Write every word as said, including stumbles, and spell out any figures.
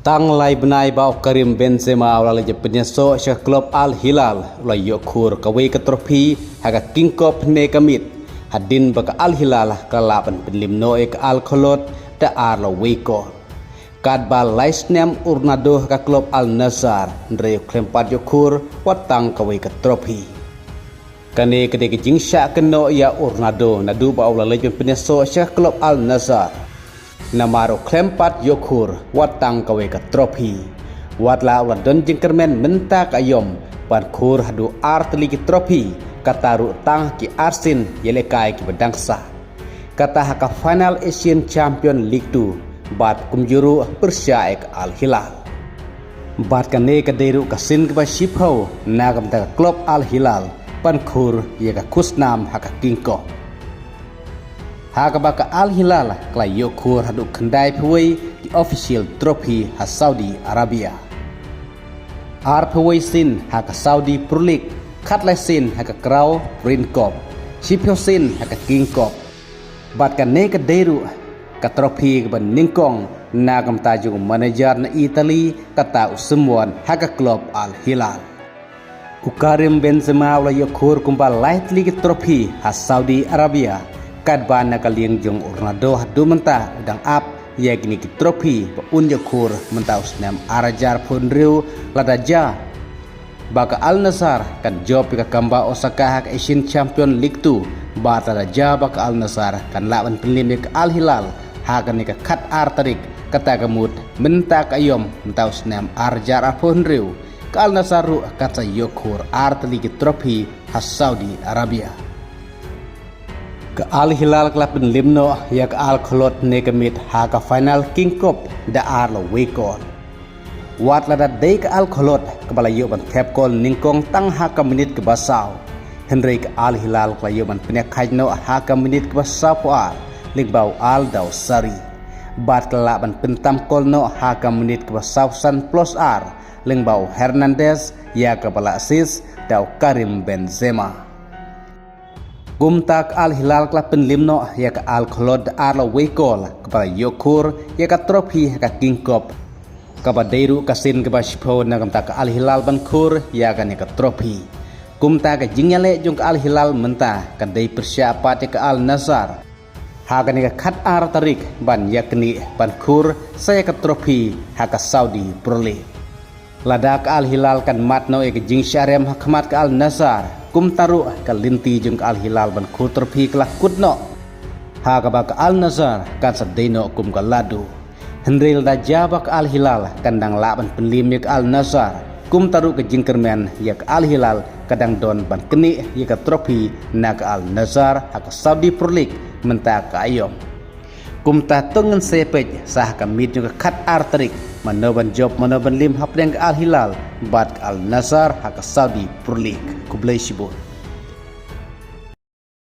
Tang lai bnai ba u Karim Benzema u la leit pynïasoh sha ka klub Al Hilal, u la ïoh khur kawei ka trophy ha ka King Cup hynne ka miet, hadien ba ka Al Hilal ka la lah ban pynliem noh ïa ka Al Kholood da ar la wei kol. Katba lai snem u Ronaldo ha ka klub Al Nassr, hynrei u khlem pat ïoh khur wat tang kawei ka trophy. Kane ka dei ka jingshah kynnoh ïa u Ronaldo naduh ba u la leit ban pynïasoh sha ka klub Al Nassr. Namar u khlem pat ïoh khur wat tang kawei ka trophy. Wat la u la don jingkyrmen mynta ka aïom ban khur haduh ar tylli ki trophy, kata ruh tang ki arsien ïalehkai kiba dang sah. Kata ha ka final Asian Champion League two bad kumjuh ruh pyrshah ïa ka Al Hilal. Bad kane ka dei ruh ka sien kaba shiphew na ka bynta ka klub Al Hilal ban khur ïa ka khusnam ha ka King Cup. Ha kaba ka Al Hilal ka la ïoh khur haduh khyndai phew wei ki official trophy ha Saudi Arabia. Ar phew wei sien ha ka Saudi Pro League, khatlai sien ha ka Crown Prince Cup, shiphew sien ha ka King Cup. Bad kane ka dei ruh ka trophy kaba nyngkong na ka bynta jong u manager na Italy, kata u Simeone ha ka klub Al Hilal. U Karim Benzema u la ïoh khur kumba lai tylli ki trophy ha Saudi Arabia, katba na ka liang jong u Ronaldo haduh mynta u dang ap ïa kine ki trophy ba un ïoh khur mynta u snem ar hajar phew hynriew, lada jia ba ka Al Nassr kan jop ïa ka Gamba Osaka ha ka Asian Champion League two, bad lada jia ba ka Al Nassr kan lah ban pynliem ïa ka Al Hilal ha kane ka khat ar tarik, kata ka mut mynta ka aïom mynta u snem ar hajar ar phew hynriew, ka Al Nassr ruh kan sa ïoh khur ar tylli ki trophy ha Saudi Arabia. Ka Al Hilal ka la pynliem noh ïa ka Al Kholood hynne ka miet ha ka final King Cup da ar la wei kol. Wat lada dei ka Al Kholood kaba la ïoh ban thep kol nyngkong tang ha ka minit kaba saw, hynrei ka Al Hilal ka la ïoh ban pynïakhaid noh ha ka minit kaba saw phew ar lyngba u Al Dawsari. Bad ka la lah ban pyntam kol noh ha ka minit kaba saw san plus ar lyngba u Hernandez, ïa kaba la assist da u Karim Benzema. Kumta ka Al Hilal ka la pynliem noh ïa ka Al Kholood da ar la wei kol, kaba la ïoh khur ïa ka trophy ha ka King Cup, kaba dei ruh ka sien kaba shiphew na ka bynta ka Al Hilal ban khur ïa kane ka trophy. Kumta ka jingïaleh jong ka Al Hilal mynta kan dei pyrshah pat ïa ka Al Nassr ha kane ka khat ar tarik ban ïa kane ban khur sa ïa ka trophy ha ka Saudi Pro League. Lada ka Al Hilal kan mad noh ïa ka jingshah rem ha khmat ka Al Nassr, kumta ruh ka lynti jong ka Al Hilal ban khur trophy ka la kut noh, ha kaba ka Al Nassr kan sa dei noh kum ka ladu. Hynrei lada jia ba ka Al Hilal kan dang lah ban pynliem ïa ka Al Nassr, kumta ruh ka jingkyrmen ïa ka Al Hilal ka dang don ban knieh ïa ka trophy na ka Al Nassr ha ka Saudi Pro League mynta ka aïom. Kumta to ngin sa ïa peit sa ha ka miet jong ka khat ar tarik, mano ban jop mano ban liem hapdeng ka Al Hilal bad ka Al Nassr ha ka Saudi Pro League. Khublei shibun.